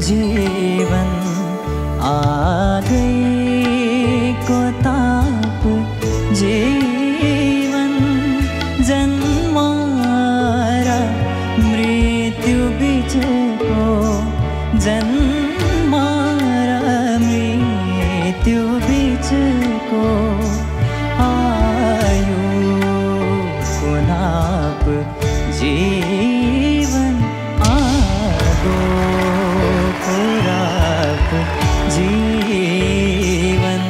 जीवन आगैको ताप जीवन जन्म र मृत्यु बिचको जन्म र मृत्यु बिचको आयुको नाप जीवन आगोको राप जीवन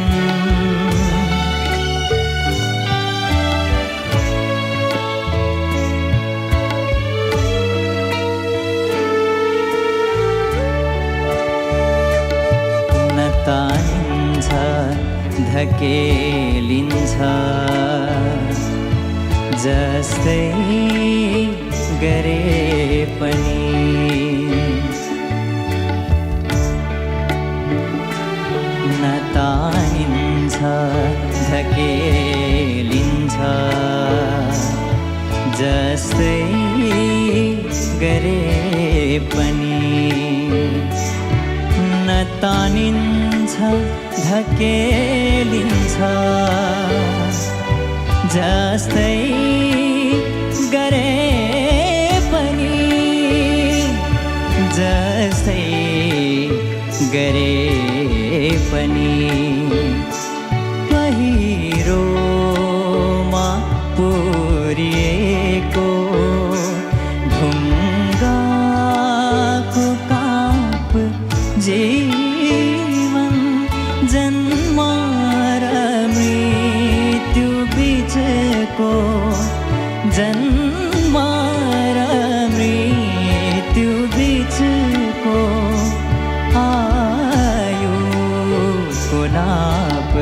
नतानिन्छ धकेलिन्छ जस्तै गरे पनि नतानिन्छ धकेलिन्छ जस्तै गरे पनि नतानिन्छ धकेलिन्छ जस्तै गरे पनि जस्तै गरे पनि पहिरोमा पुरिएको ढुङ्गाको काप जीवन जन्म र मृत्यु बिचको जन्म र मृत्यु बिचको आयुको नाप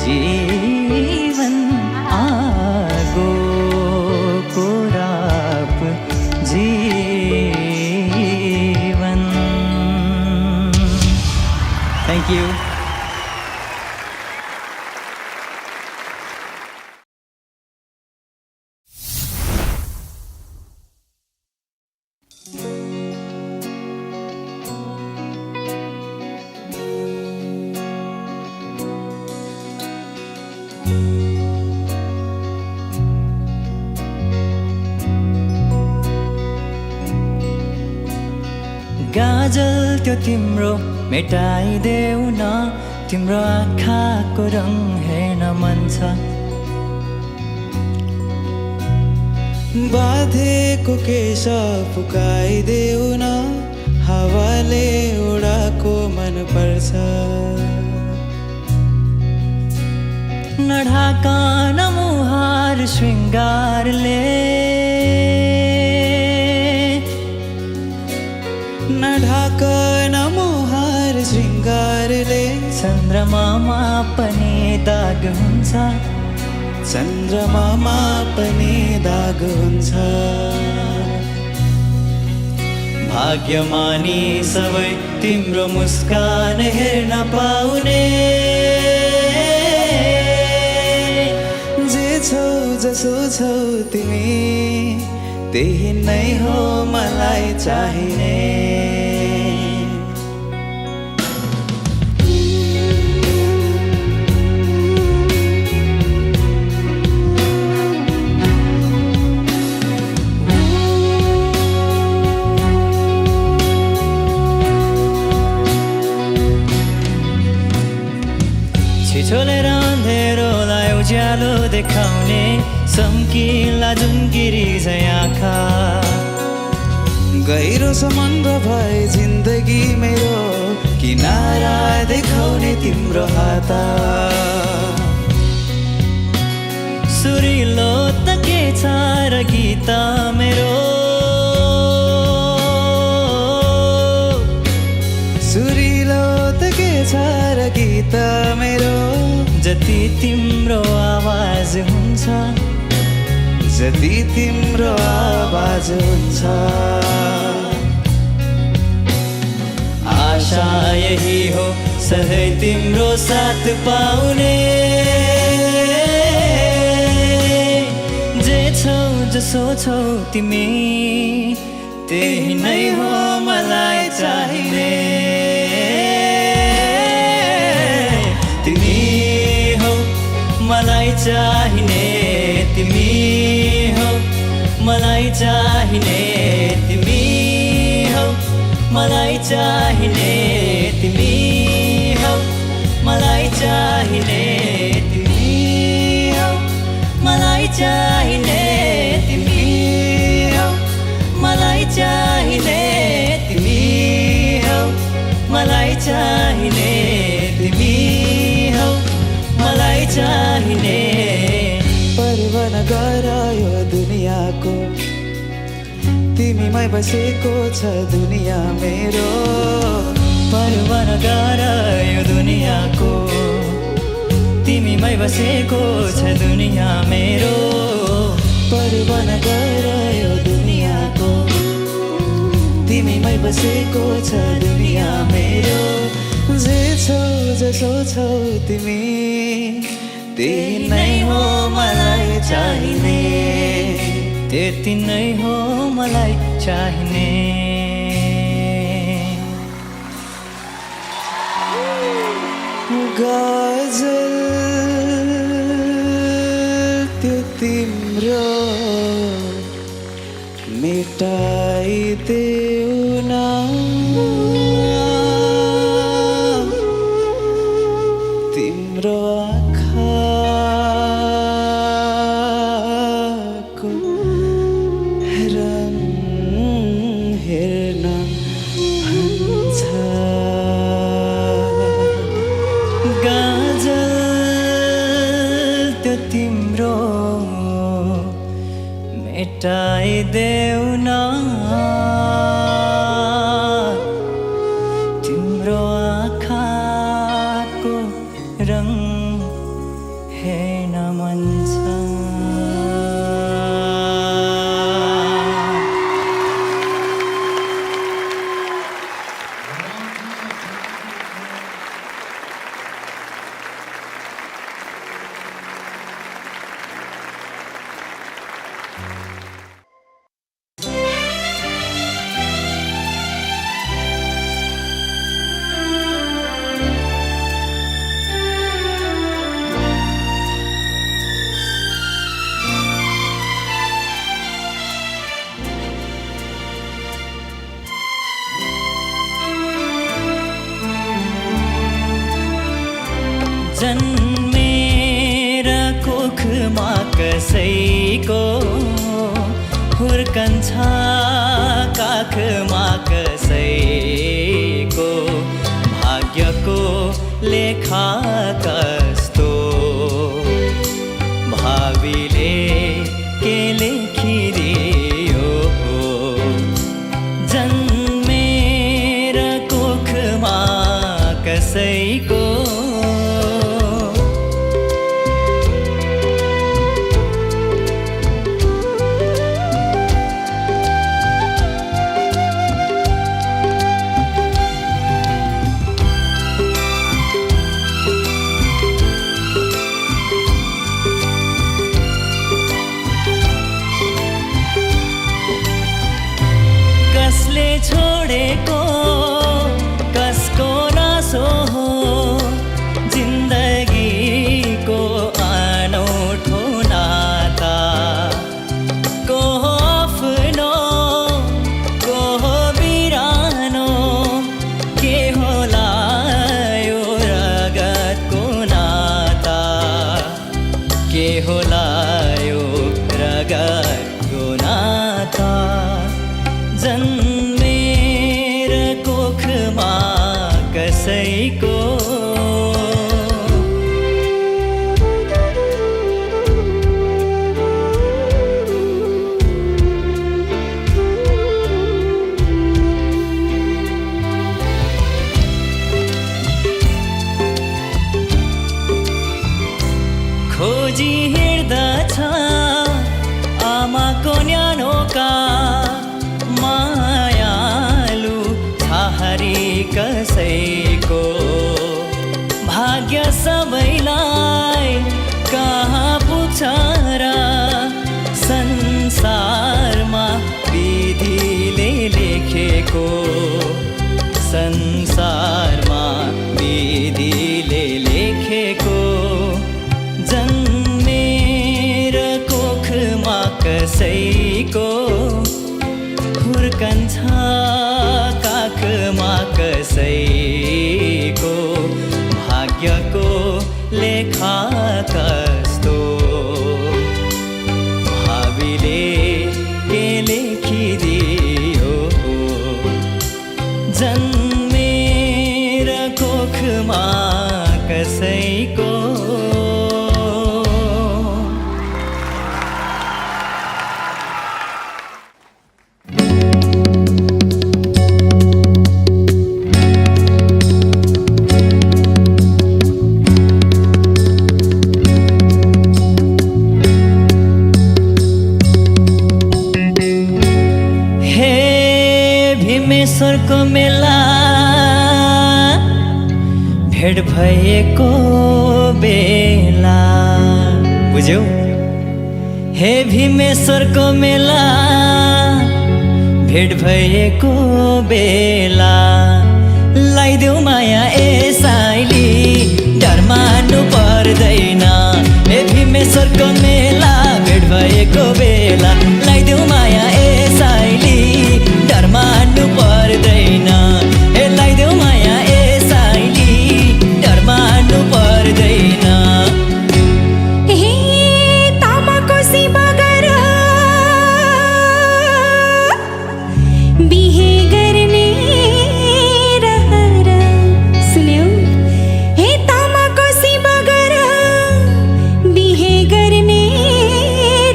जीवन आगोको राप जीवन। Thank you. गाजल त्यो तिम्रो मेटाइदेऊ न तिम्रो आँखाको रङ हेर्न मन छ बाँधेको केश फुकाइदेऊ न हावाले उडाको मन पर्छ नढाका नमुहार श्रृङ्गारले नढाका नमुहार श्रृङ्गारले चन्द्रमामा पनि दाग हुन्छ चन्द्रमामा पनि दाग हुन्छ भाग्यमानी सबै तिम्रो मुस्कान हेर्न पाउने जे छौ जसो छौ तिमी त्यही नै हो मलाई चाहिने छिछोलेर अँधेरोलाई उज्यालो देखाउने सम्किला जुन गिरी झैँ आँखा गहिरो सम्बन्ध भए जिन्दगी मेरो किनारा देखाउने तिम्रो हात सुरिलो त के छ र गीत मेरो सुरिलो त के छ र गीत मेरो जति तिम्रो आवाज हुन्छ जति तिम्रो आवाज हुन्छ आशा यही हो सधैँ तिम्रो साथ पाउने जे छौ जसो छौ तिमी त्यही नै हो मलाई चाहिने। तिमी हो मलाई चाहिने, तिमी हो मलाई चाहिने, तिमी हो मलाई चाहिने, तिमी हो मलाई चाहिने, तिमी हो मलाई चाहिने, तिमी हो मलाई चाहिने, तिमी हो मलाई चाहिने, तिमी हो मलाई चाहिने। परवाना गर यो दुनियाँको, तिमीमै बसेको छ दुनियाँ मेरो। परवाना गर यो दुनियाँको, तिमीमै बसेको छ दुनियाँ मेरो। परवाना गर यो दुनियाँको, तिमीमै बसेको छ दुनियाँ मेरो। जे छौ जसो छौ तिमी, त्यही नै हो मलाई चाहिने। त्यति नै हो मलाई चाहिने। गजल त्यो तिम्रो मेटाइदेऊ न, तिम्रो आँखाको रङ हेर्न भन्छ। गजल त्यो तिम्रो मेटाइदेऊ न, तिम्रो आँखाको रङ हेर्न मन छ। जन्मेर कोखमा कसैको, हुर्कन्छ काखमा कसैको। भाग्यको लेखा कस्तो, भावीले के लेखिदियो। जन्मेर कोखमा कसैको, कसले छोडेको कसको नासो हो, जिन्दगीको अनौठो नाता। को हो आफ्नो, को हो बिरानो, के होला यो रगतको नाता, के होला यो रगतको नाता। जन्मेर कोखमा कसैको, खोजी हिँड्दछ आमाको न्यानोका, मायालु छाहरी कसैको। भाग्य सबैलाई कहाँ पुग्छ र, संसारमा विधिले लेखेको संसारमा विधिले लेखेको जन्मेर कोखमा कसैको हुर्कन्छ काखमा कसैको भाग्यको लेखा कस्तो भावीले के लेखिदियो जन्मेर कोखमा कसैको भीमेश्वरको मेला भेट भएको बेला बुझ्यौ हे भीमेश्वरको मेला भेट भएको बेला लाइदेऊ माया ए साइली डर मान्नु पर्दैन हे भीमेश्वरको मेला भेट भएको बेला लाइदेऊ माया ए साइली डर मान्नु पर्दैन हे लाइदेऊ माया ए साइली डर मान्नु पर्दैन हे तामाकोसी बगर बिहे गर्ने रहर सुन्यौ हे तामाकोसी बगर बिहे गर्ने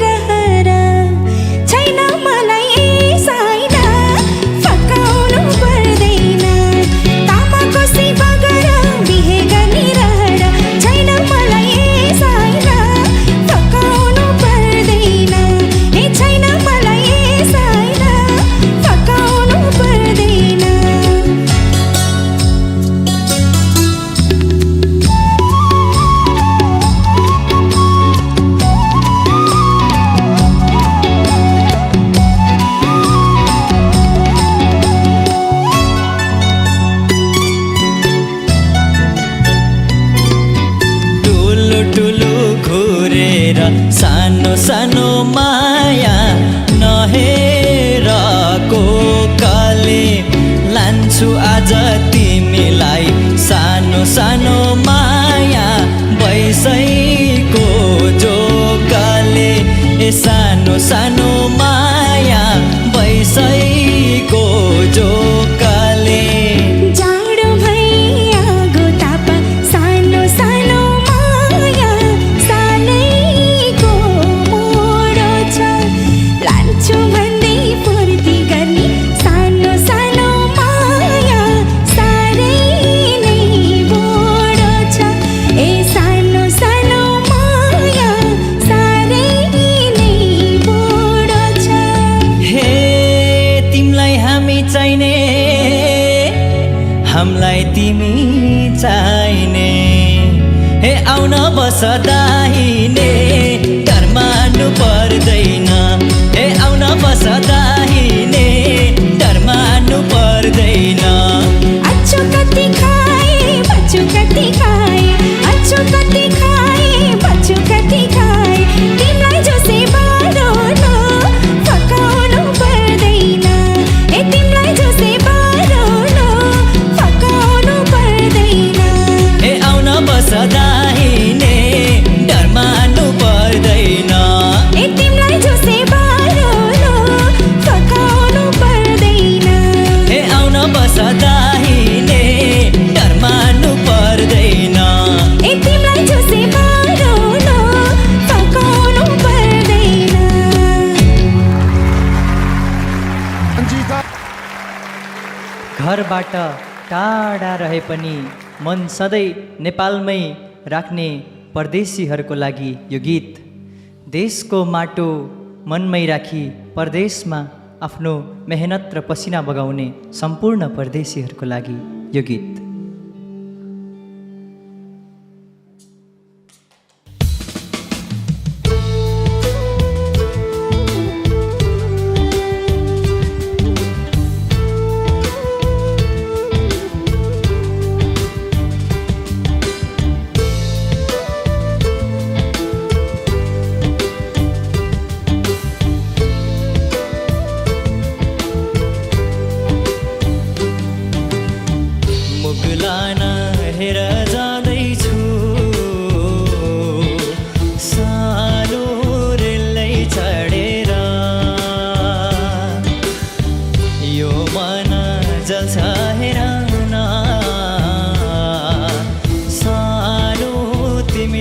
रहर छैन मलाई ए साइना फकाउनु पर्दैन तामाकोसी बगर बिहे गर्ने रहर छैन मलाई ए साइना फकाउनु पर्दैन हे छैन मलाई ए साइना फकाउनु पर्दैन ठुलो ठुलो घुरेर सानो सानो माया नहेरको काले लान्छु आज तिमीलाई सानो सानो माया बैसैको जोगाले ए सानो सानो माया बैसैको जोगाले जाडो भैया गोताप सानो सानो माया सानैको मोडो छ लान्छु भन्दै फुर्ती गर्ने सानो सानो माया साह्रै नै बोडो छ ए सानो सानो माया साह्रै नै बोडो छ हे तिमीलाई हामी चाहिने हामीलाई तिमी चाहिने हे आउन बस दाहिने डर मान्नु पर्दैन हे आउन बस दाहिने डर मान्नु पर्दैन अच्छो कति खाए बच्चो कति खाए अच्छो कति खाए बच्चो कति खाए तिमीलाई जो से बारो न फकाउनु पर्दैन ए तिमीलाई जो से बारो न फकाउनु पर्दैन हे आउन बस दाहिने डर मान्नु पर्दैन ए तिमीलाई जो से बारो न फकाउनु पर्दैन हे आउन बस दाहिने डर मान्नु पर्दैन ए तिमीलाई जो से बारो न फकाउनु पर्दैन घरबाट टाढा रहे पनि मन सधैँ नेपालमै राख्ने परदेशीहरूको लागि यो गीत देशको माटो मनमै राखी परदेशमा आफ्नो मेहनत र पसिना बगाउने सम्पूर्ण परदेशीहरूको लागि यो गीत।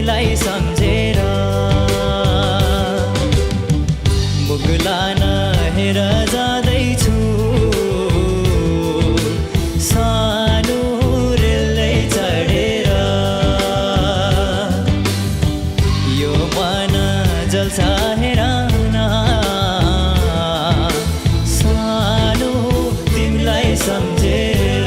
तिमीलाई सम्झेर मुगुलान हेर जाँदैछु सानो रेलै चढेर यो मन जल्छ हेर न सानो तिमीलाई सम्झेर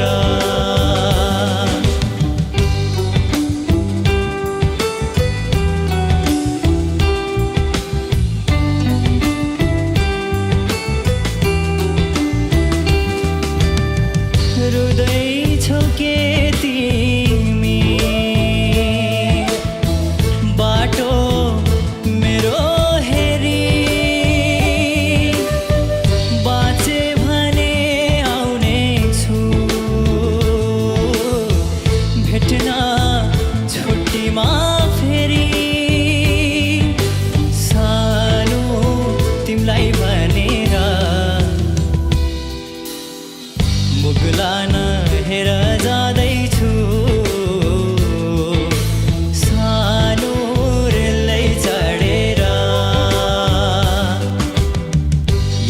रुँदैछौ के तिमी बाटो मेरो हेरी बाँचे भने आउने छु भेट्न छुट्टीमा फेरि सानो तिमीलाई भनेर मुगुलान हेर जाँदैछु सानो रेलै चढेर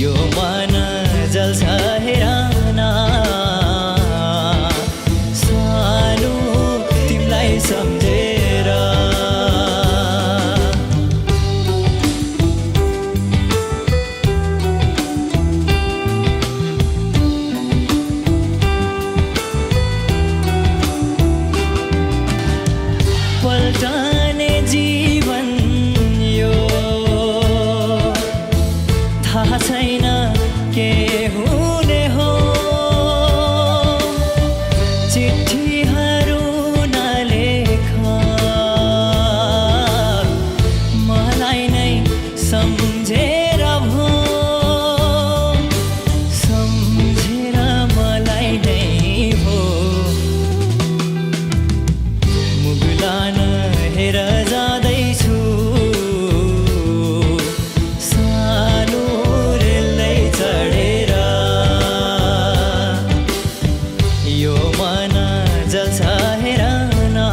यो मन जल्छ हेर न सानो तिमीलाई सम्झेर पल्टने जीवन यो थाहा छैन के हुने हो चिठीहरू नलेख मलाई नै सम्झेर भो सम्झेर मलाई नै हो मुगुलान हेर जाँदैछु सानो रेलै चढेर यो मन जल्छ हेर न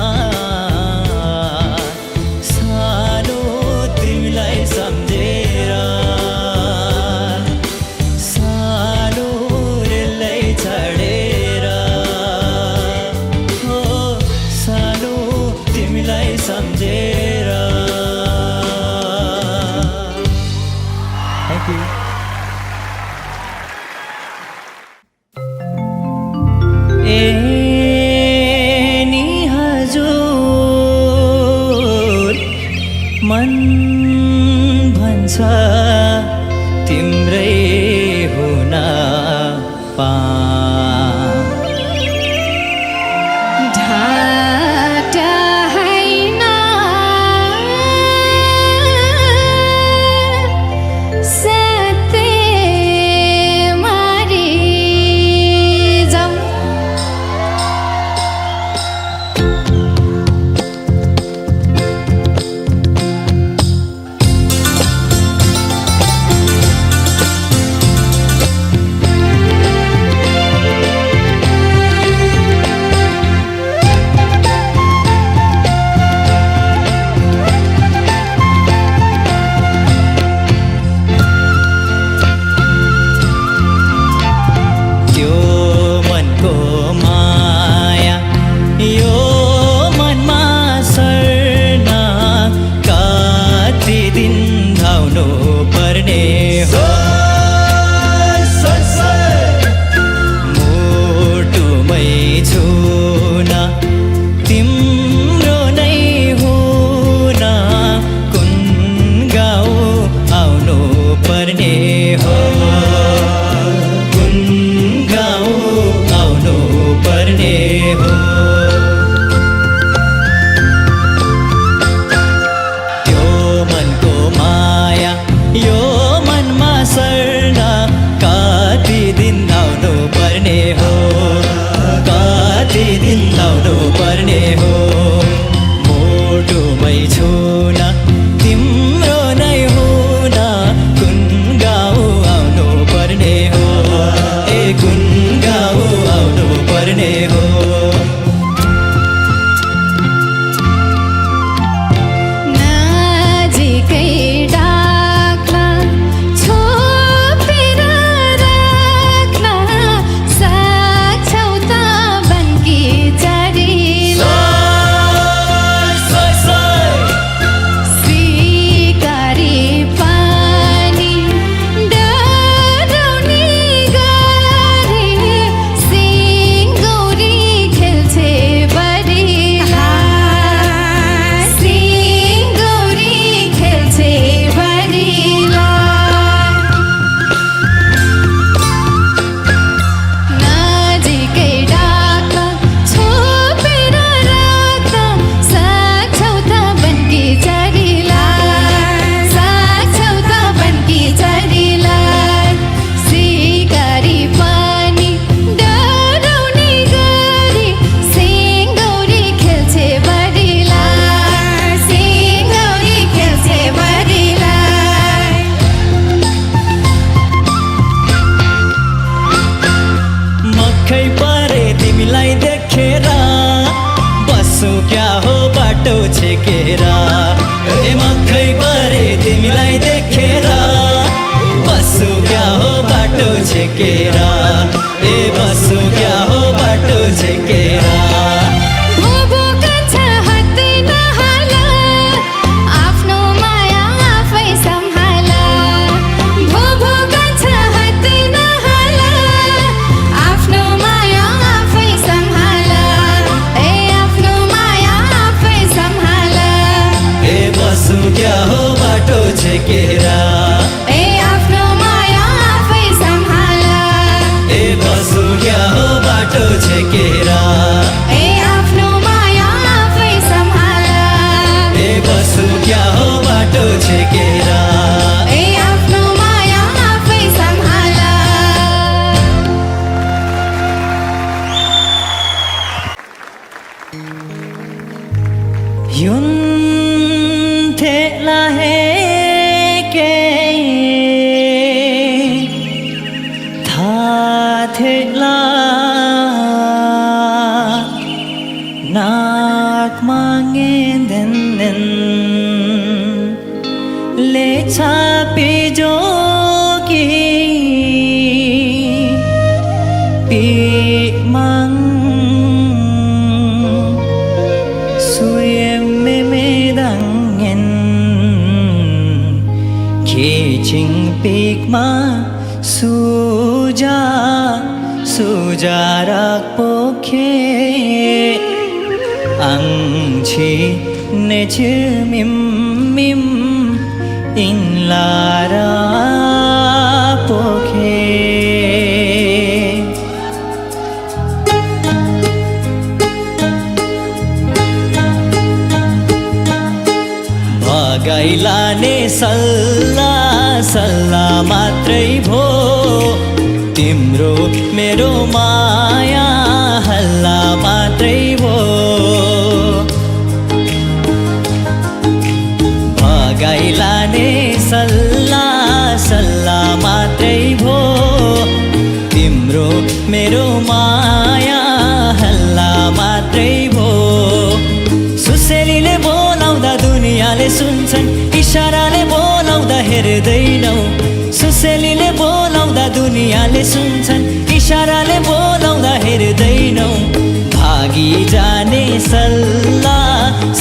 सानो तिमीलाई सम्झेर सानो रेलै चढेर हो सानो तिमीलाई सम्झेर थ्याङ्क यू ए नि हजुर मन भन्छ तिम्रै हुन पा ढाटा हैन सते मारी जाऊ मक्खै परे तिमीलाई देखेर बस्छु क्या हो बाटो छेकेर बस्छु क्या हो बाटो छेकेर भोभो कान्छ हात नहाल आफ्नो माया आफै सम्हाल भोभो कान्छ हात नहाल आफ्नो माया आफै सम्हाल आफ्नो माया आफै सम्हाल बस्छु क्या हो बाटो छेकेर आफ्नो माया आफै सम्हाल बस्छु क्या हो बाटो छेकेर आफ्नो माया आफै सम्हाल बस्छु क्या हो बाटो छेकेर आफ्नो माया आफै सम्हाल युन थेला है के था थेला नाक मांगे दिन दिन ले छापी जोगी P mang suy mê đắng nghen khi chinh pik ma suja rak pokhe ang chi ne chư mim mim in lara pokhe भगाइलाने सल्ला सल्ला मात्रै भो तिम्रो मेरो माया हल्ला मात्रै भो भगाइलाने सल्ला सल्ला मात्रै भो तिम्रो मेरो माया हल्ला मात्रै भो सुसेलीले बोलाउँदा दुनियाँले सुन्छन् इशाराले बोलाउँदा हेर्दैनौ सुसेलीले बोलाउँदा दुनियाँले सुन्छन् इशाराले बोलाउँदा हेर्दैनौ भागी जाने सल्ला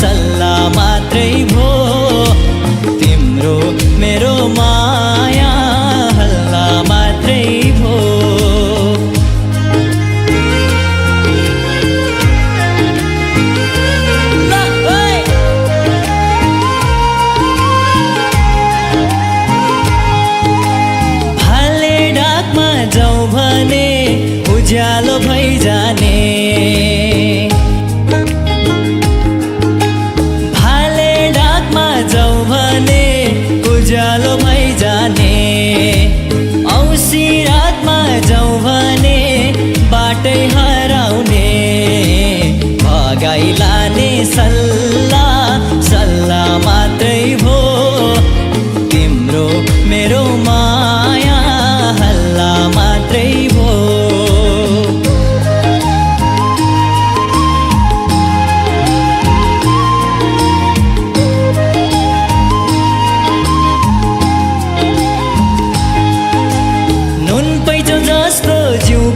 सल्ला मात्रै भो तिम्रो मेरो माया हल्ला मात्रै भो उज्यालो भइजाने भाले डाकमा जाऊ भने उज्यालो भइजाने औसी रातमा जाऊ भने बाटै हराउने भगाइलाने सल्ला सल्ला मात्रै भो तिम्रो मेरो माया हल्ला मात्रै भो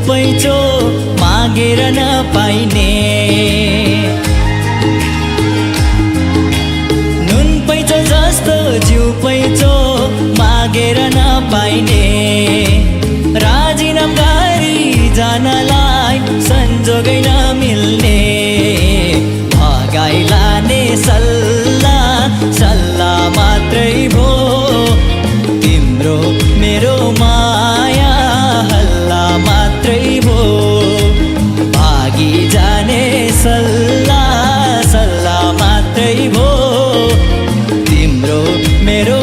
पैचो मागेर नपाइने नुन पैचो जस्तो जिउ पैचो मागेर नपाइने राजीनाम गरी जानलाई संजोगै नमिल्ने भगाइलाने सल्ला सल्ला मात्रै भो तिम्रो मेरो माया हल्ला मात्रै भो भागी जाने सल्ला सल्ला मात्रै भो तिम्रो मेरो